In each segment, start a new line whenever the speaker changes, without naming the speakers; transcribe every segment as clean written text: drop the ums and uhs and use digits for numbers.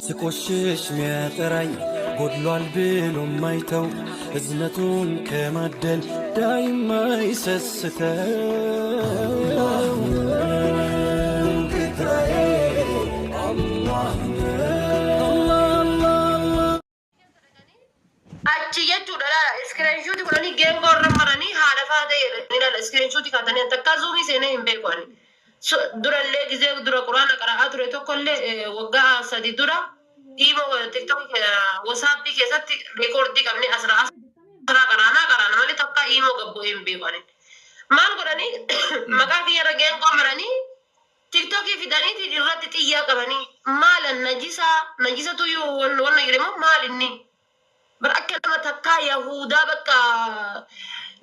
ስቆሽሽ ሚያጠራኝ ጎድሏል ብሎ ማይተው እዝነቱን ከማደል ዳይማ ይሰስተው
Achi jechuudha laala iskiriinshuuti godhanii geengoo irra maranii haadha faa ta'e jedhanii laala iskiriinshuuti kaatanii takkaa zuumii seenee hin beeku ani. Durallee gizee dura quraana qara'aa ture tokkollee waggaa 3 dura dhiima tiktookii wasaappii keessatti reekoordii qabnee asirraa asirraa qaraanaa qaraana malee takkaa iimoo gabbu'ee hin beeku ani. Maal godhanii maqaa kiyyarra geengoo maranii tiktokii fidaniiti irratti xiyyaa qabanii maalan najisaa najisatuyyuu wanna jedhe moo maal inni bar akka nama takkaa yahudaa bakka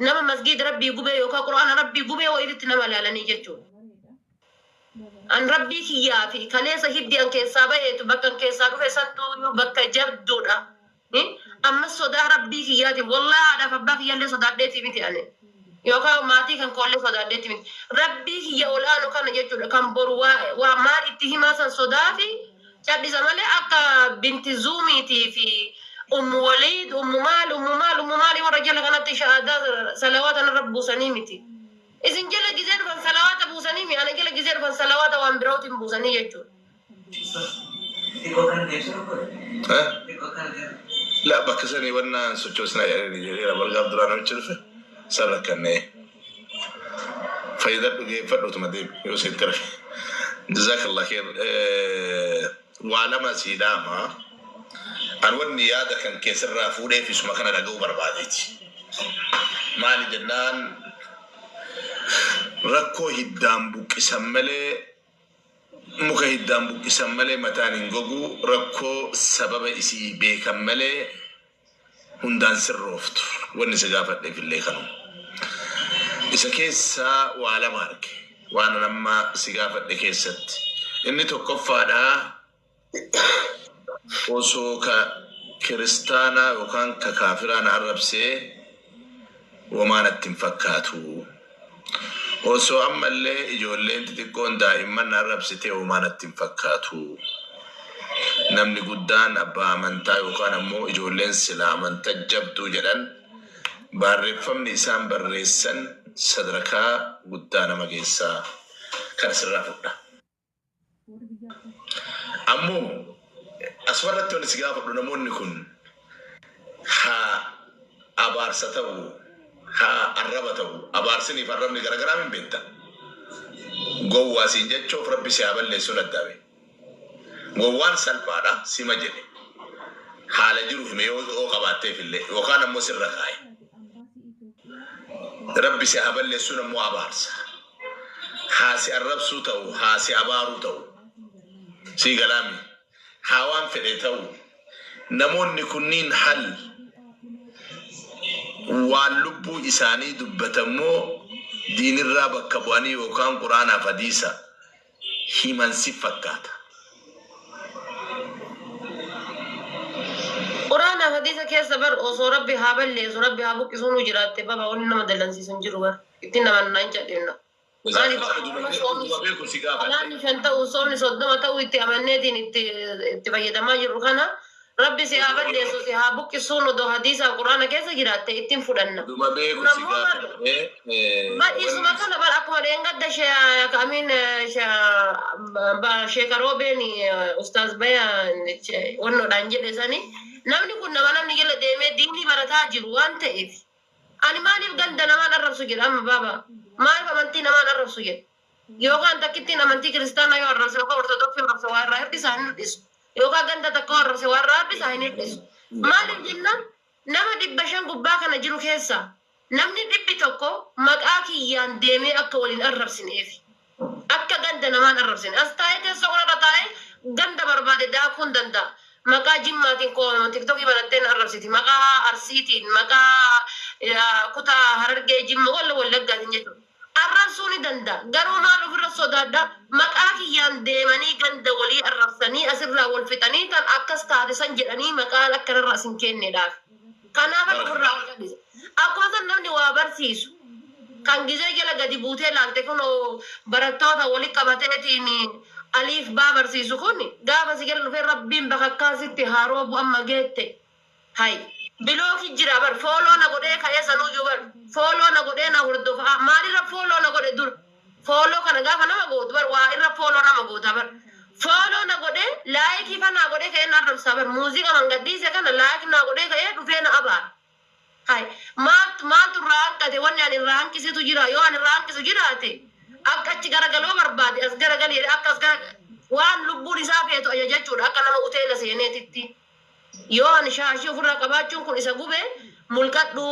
nama masgiida rabbii gubee yookaan qur'aana rabbii gubee wayiitti nama ilaalanii jechuudha. An rabbii kiyyaa fi kaleessa hiddi an keessaa baheetu bakka an keessaa dhufe santuuyyuu bakka jabduudha. Ammas sodaa rabbii kiyyaatiin wallahi haadhaaf abbaa kiyyallee sodaadheetii miti ani. Yookaan maatii kan koollee sodaadheetii miti. Rabbii kiyya ol aanu kana jechuudha kan boru waa maal itti himaa san sodaa fi cadhisa malee akka binti zuumiitii fi ummu waliid ummu maal ummu maal ummu maali warra jala kanatti shahaadaa salawaata narra buusanii miti. Isin jala gizee dhufan salawaata buusanii mi ana jala gizee dhufan salawaata waan birootiin buusanii jechuudha.
La bakka sanii wannaan sochoosnaa jedhanii jedheera bargaaf duraa namichi dhufe san rakkannee. Fayyadadhu geeffadhu utuma deemi yoo sitti rafe. Jazakallah kheer. Waa lama sii dhaama. An wanni yaada kan kee sirraa fuudheef isuma kana dhaga'uu barbaadeeti. Maali jennaan rakkoo hiddaan buqqisan malee muka hiddaan buqqisan malee mataan hin gogu rakkoo sababa isii beekan malee hundaan sirrooftu. Wanni si gaafadheef illee kanuma. Isa keessaa waa lama arge. Waan an amma si gaafadhe keessatti. Inni tokkoffaadhaa osoo ka kiristaanaa yookaan ka kaafiraa na arrabsee womaa natti hin fakkaatu. Osoo ammallee ijoolleen xixiqqoon daa'imman na arrabsitee womaa natti hin fakkaatu. Namni guddaan abbaa amantaa yookaan ammoo ijoolleen silaa amanta jabduu jedhan baarreeffamni isaan barreessan sadarkaa guddaa nama geessaa. Kana sirraa fudha. Ammoo asumarratti wanni si gaafadhu namoonni kun haa abaarsa ta'u haa arraba ta'u abaarsiniif arrabni garagaraa hin beekta. Gowwaa siin jechuuf rabbi si haa balleessuun addaabe. Gowwaan salphaadha sima jedhe. Haala jiru hime yoo qabaatteef illee yookaan ammoo sirra kaa'e. Rabbi si haa balleessuun ammoo abaarsa. Haa si arrabsuu ta'u haa si abaaruu ta'u. Sii galaami. Haa waan fedhe ta'u. Namoonni kunniin hal waan lubbuu isaanii dubbatan moo diinirraa bakka bu'anii yookaan quraanaaf hadiisa himan si fakkaata.
Quraanaaf hadiisa keessa bar osoo rabbi haa balleessu rabbi haa buqqisuu nu jiraatte baba wanni nama dallansiisu hin jiru bar ittiin naman hin cadhifna. Maaliif
Jazakallah
akkuma
uduma
soomni
uduma beeku si gaafadhe.
salaanni 5 ta'u soomni 30 ta'u itti amanneetiin itti itti fayyadamaa jirru kana rabbi si haa balleessu si haa buqqisuun odoo hadiisaaf quraana keessa jiraatte ittiin fudhanna.
Uduma
Kun
beeku si
ammoo bar
gaafadhe.
bar isuma
Wanni
kana bar akkuma dheengadda amiin sheeka roobeen ustaaz baya wannoodhaan jedhe sani namni kun nama namni jala deemee diinii barataa jiru waan ta'eef Ani maaliif ganda namaan arrabsu jedha amma baaba. Maaliif amantii namaan arrabsu jedha. Yookaan takkittiin amantii kiristaanaa yoo arrabse yookaan ortodoksii yoo arrabse waa irraa hir'isaa hin hir'isu. Yookaan ganda takka yoo arrabse waa irraa hir'isaa hin hir'isu. Maaliif jennaan nama 500 gubbaa kana jiru keessaa namni 100 maqaa kiyyaan deemee akka waliin arrabsineefi. Akka ganda namaan arrabsine. As taa'ee teessoo kanarra taa'ee ganda barbaade daakuu hin danda'a. Maqaa Jimmaatiin koo tiktokii banattee na arrabsiti. Maqaa Arsiitiin, maqaa kutaa Harargee, Jimma, walla Wallaggaatiin jechuudha. Arrabsuu ni danda'a. Garuu maal ofirra sodaadha? Maqaa kiyyaan deemanii ganda walii arrabsanii asirraa wal fixanii tan akkas taate san jedhanii maqaan akka narra as hin keenneedhaaf. Kanaafan ofirraa ol cal'ise. Akkuma san namni waa barsiisu kan gizee jala gadi buutee laalte kunoo barattoota wali qabateetiin Aliif baa barsiisu kun gaafa si jala dhufee Rabbiin bakakkaa sitti haa roobu amma geette. Hay. Bilooki jira bar follow na godhee ka'ee sanuyyuu bar follow na godhee na hordofa maalirra follow na godhe dur follow kana gaafa nama gootu bar waa irra follow nama goota bar follow na godhee like fa naa godhee ka'ee na arrabsaa bar muuziqa man gadhiise kana like naa godhee ka'ee dhufee na abaara. Hay maaltu maaltu irraa hanqate wanni ani irraa hanqisitu jira yoo ani irraa hanqisu jiraate akka achi garagaloo barbaade as garagali jedhe akka as gara waan lubbuun isaa feetu ajajachuudha akka nama uteela seeneetitti. Yoo ani shaashii ofirraa qabaachuun kun isa gube mulqadhu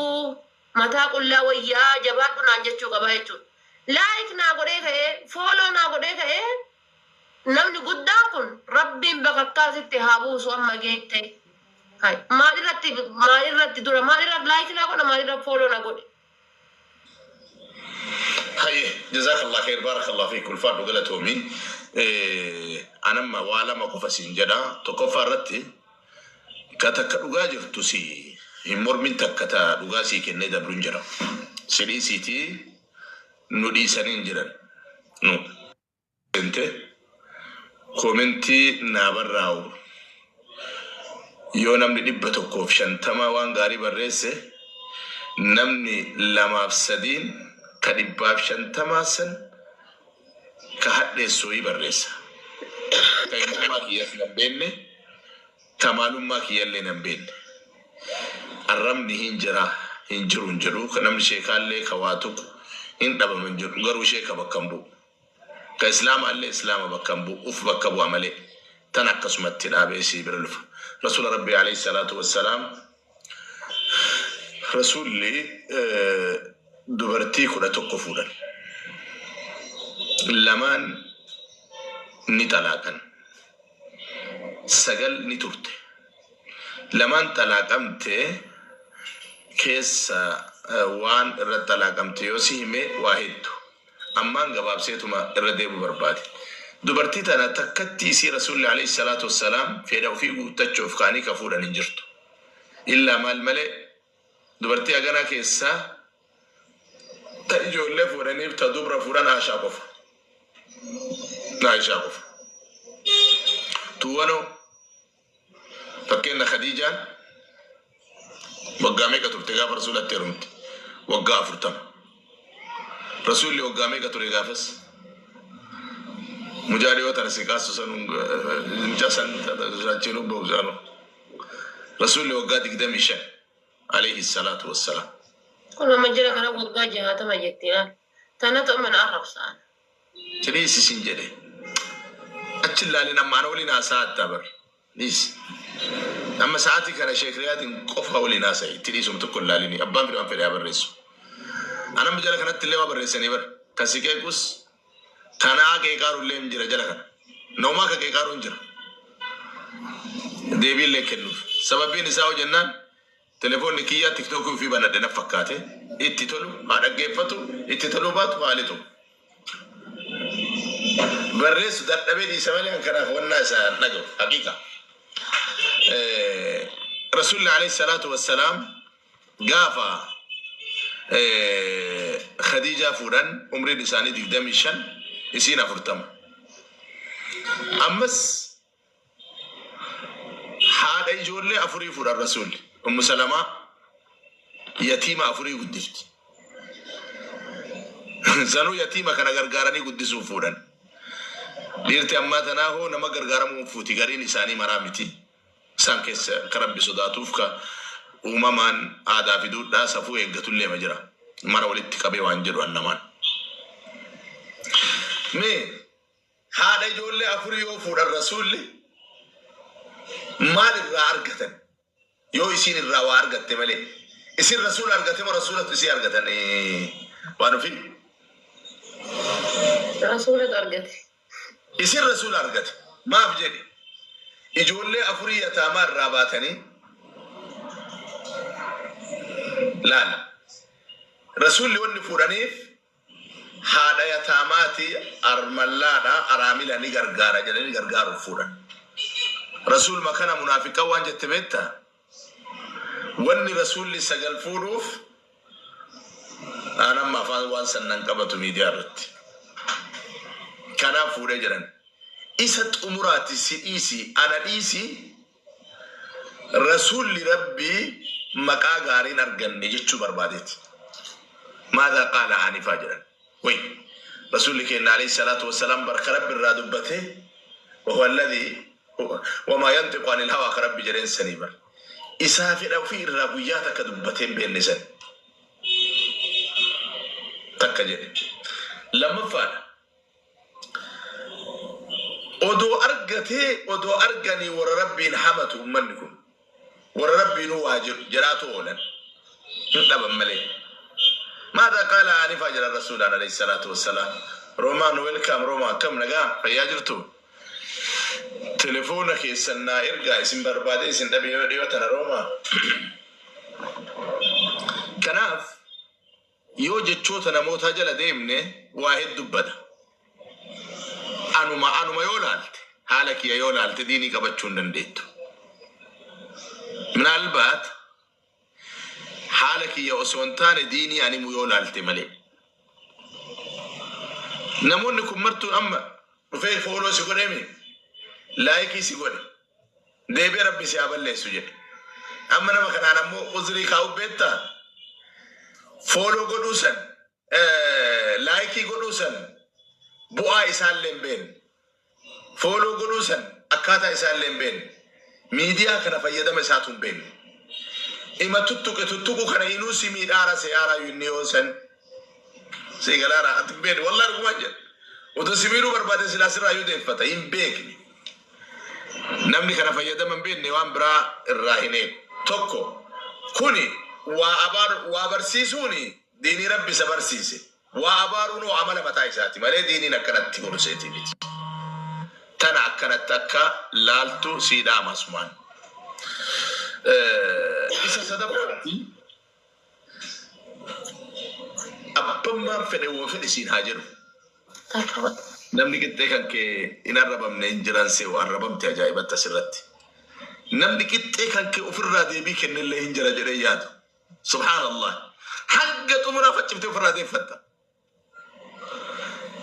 mataa qullaa wayyaa jabaadhu naan jechuu qaba jechuudha. Like naa godhee ka'ee follow naa godhee ka'ee namni guddaan kun Rabbiin bakakkaa sitti haa buusu amma geette. Hay maal irratti maal irratti dura maal irratti like naa godha maal irratti follow na godhe.
Haye, jazakallah khair, barakallah fiik, ulfaadhu, galatoomi. Anamma waa lama qofa siin jedha. Tokkoffaa irratti ka takka dhugaa jirtu si hin mormin, takka ta dhugaa sii kennee dabru hin jira. Si dhiisiitii nu dhiisanii hin jiran. Nu. Seente comment naa barraa'u yoo namni 150 waan gaarii barreesse, namni lamaaf sadiin ka 150 san ka hadheessu wayii barreessa. Ka eenyummaa kiyyas nan beekne, ka maalummaa kiyyallee nan beekne. Arrabni hin jira hin jiru hin jedhu, ka namni sheekaallee ka waa tuqu hin dhabaman jedhu, garuu sheeka bakka hin bu'u. Ka islaamaallee islaama bakka hin bu'u, uf bakka bu'a malee. Tan akkasumatti dhaabee sii bira lufa. Rasuula Rabbii alayhi salaatu wassalaam, Rasuulli dubartii 11 fuudhan. Lamaan ni xalaaqan. Sagal ni turte. Lamaan xalaaqamte keessa waan irra xalaaqamte yoo si hime waa hedduu. Ammaan gabaabseetuma irra deebi'u barbaade. Dubartii tana takkatti isii Rasuulli alayhi salaatu wassalaam fedha ofii guuttachuuf kaanii ka fuudhan hin jirtu. Illaa maal malee dubartii haganaa keessaa ta ijoollee fuudhaniif ta dubra fuudhan Aashaa qofa. Aishaa qofa. Tuuwanoo fakkeenya Khadiijaan waggaa meeqa turte gaafa Rasuulatti heerumte? Waggaa 40. Rasuulli waggaa meeqa ture gaafas? Mucaa dhiyoo tana si kaasu sanuun mucaa san achiin bahu saanu. Rasuulli waggaa 25 alayhi salaatu wassalaam.
Kun amma jira kana waggaa 60 jetti laal. Tanatu amma na arrabsaan.
Ciniisi sin jedhe. Achi ilaalin, amma ana waliin haasaa attaa bar. Dhiisi. Amma sa'aatii kana Sheek Riyaatiin qofa waliin haasa'i. Itti dhiisum tokko ilaalini. Abbaan fedhe waan fedhe haa barreessu. Anamma jala kanatti illee waa barreessanii bar. Kan si qeequs kanaa qeeqaaru illee hin jira jala kana. Naumaa ka qeeqaaru hin jira. Deebii illee kennuuf. Sababiin isaa hoo jennaan telefoonni kiyyaa TikTokii ofii banadhe na fakkaate. Itti tolu haa dhaggeeffatu, itti toluu baatu haa lixu. Barreessu dadhabee dhiisa malee an kanaaf wannaa isaa hin dhaga'u. Haqiiqa. Rasuulli alayhi salaatu wassalaam gaafa Khadiijaa fuudhan umriin isaanii 25, isiin 40. Ammas haadha ijoollee afurii fuudhan Rasuulli. Ummu Salamaa yatiima afurii guddifti. Sanuu yatiima kana gargaaranii guddisuuf fuudhan. Dhiirti ammaa tanaa hoo nama gargaaramuu fuuti, gariin isaanii, maraa miti. Isaan keessa ka Rabbi sodaatuuf ka uumamaan aadaa fi duudhaa safuu eeggatullee ma jira. Mara walitti qabee waan jedhu annamaan. Mee haadha ijoollee afurii yoo fuudhan Rasuulli maal irraa argatan? Yoo isiin irraa waa argatte malee. Isin Rasuula argate moo Rasuulatu isii argatan waan ofii?
Rasuulatu argate.
Isin Rasuula argate. Maaf jedhi? Ijoollee afurii yataamaa irraa baatanii laala. Rasuulli wanni fuudhaniif haadha yataamaati, armallaadha, araamila ni gargaara jedhanii gargaaruuf fuudhan. Rasuuluma kana munaafiqaa waan jette beektaa? Wanni Rasuulli sagal fuudhuuf aan amma afaan waan san nan qabatu miidiyaa irratti. Kanaaf fuudhee jedhan. Isa xumuraati si dhiisi ana dhiisi Rasuulli Rabbii maqaa gaariin arganne jechuu barbaadeeti. Maadhaa qaala aanifaa jedhan. Way Rasuulli keenya alayhi salaatu wassalaam barka Rabbi irraa dubbatee wahuwa alladhii wamaa yanxiqu anil hawaa ka Rabbi jedheen sanii bar. Isaa fedha ofii irraa guyyaa takka dubbatee hin beekne san. Takka jedhe. Lammaffaadha. Odoo argatee odoo arganii warra Rabbiin hamatu ummanni kun. Warra Rabbiinuu waa jedhu jedhaatu oolan. Hin dhaban malee. Maadhaa qaala aanifaa jedhan Rasuulaan alayhi salaatu wassalaam. Roomaan welcome Roomaa, akkam nagaa fayyaa jirtu? Telefoona keessan naa ergaa, isin barbaadee isin dhabe yoo dhiyoo tana, Roomaa. Kanaaf yoo jechoota namootaa jala deemne waa hedduu bada. Anuma yoo laalte, haala kiyya yoo laalte, diinii qabachuu hin dandeettu. Minaalbaat haala kiyya osoo hin taane diinii animu yoo laalte malee. Namoonni kun martuun amma dhufee follow si godhemi, like si godhe, deebi'ee Rabbi si haa balleessu jedhe. Amma nama kanaan ammoo uzrii kaa'u beektaa? Follow godhuu san, like godhuu san bu'aa isaallee hin beekne. Follow godhuu san akkaataa isaallee hin beekne. Miidiyaa kana fayyadama isaatu hin beekne. Ima tuttuqe, tuttuqu kana inuu si miidhaara seeyaaraa inni yoo san si galaara ati hin beekne. Wallahi dhugumaan jedha. Otoo si miidhuu barbaade silaa sirraa yoo deeffata hin beekne. Namni kana fayyadama hin beekne waan biraa irraa hin eegu. Tokko kuni waa abaaru, waa barsiisuuni diinii Rabbi isa barsiise. Waa abaaruun hoo amala mataa isaati malee diiniin akkanatti gorseetii miti. Tana akkanatti akka laaltu sii dhaama asumaan. Isa sadaffaatti, abbammaan fedhe woo fedhe siin haa jedhu. Namni qixxee kan kee hin arrabamne hin jiran se'u arrabamte ajaa'ibatti asirratti. Namni qixxee kan kee ofirraa deebii kennellee hin jira jedhee yaadu. Subhaanallah. Hanga xumuraa facciftee ofirraa deeffatta.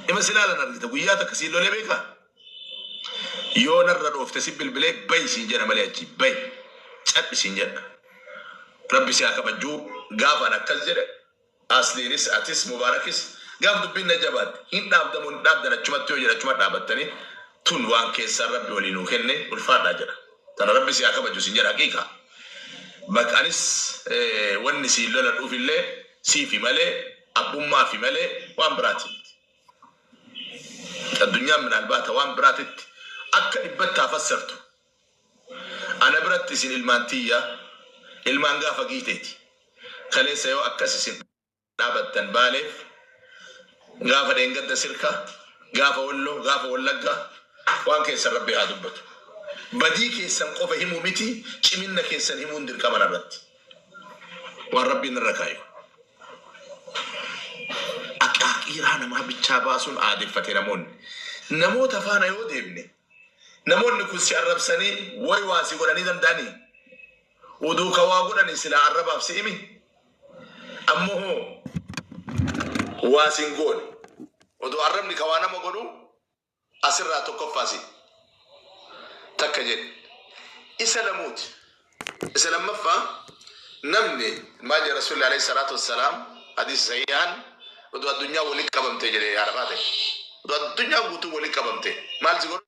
Ima si ilaalan argita, guyyaa takka siin lolee beekaa? Yoo narra dhoofte si bilbilee bayi siin jedha malee, achi bayi cadhi siin jedha. Rabbi si haa kabajjuu. Gaafaan akkas jedhe, Asliinis atis Mubaarakis gaaf dubbiin na jabaatte hin dhaabdamu hin dhaabdan, achumatti yoo jedhe achuma dhaabattanii tun waan keessaan Rabbi walii nuu kenne ulfaadhaa jedha. Tana Rabbi si haa kabaju siin jedha haqiiqaa. Bakka anis wanni siin loladhuuf illee siifi malee, abbummaafi malee waan biraati miti. Addunyaan minaalbaata waan biraatitti akka dhibbatti haa fassartu. Ana biratti isin ilmaan tiyya, ilmaan gaafa giiteeti. Kaleessa yoo akkas isin dhaabattan Baaleef, gaafa dheengadda Sirka, gaafa Walloo, gaafa Wallaggaa waan keessan Rabbi haa dubbatu. Badii keessan qofa himuu miti, ciminna keessan himuun dirqama narratti. Waan Rabbiin narra kaayu. Aqaaqiiraa namaa bichaa baasuun aadeffate namoonni. Namoota faana yoo deemne, namoonni kun si arrabsanii way waa si godhanii danda'anii? Uduu ka waa godhanii silaa arrabaaf si himi. Ammoo hoo waa sin goone. Oduu arrabni ka waa nama godhu asirraa tokkoffaa si. Takka jedhe. Isa lamuuti. Isa lammaffaa, namni maal jedha Rasuulli alayhi salaatu wassalaam, hadiisa sahihaan, oduu addunyaa walitti qabamte jedhe, yaa rafaa ta'e. Oduu addunyaa guutuu walitti qabamte maal si godhu?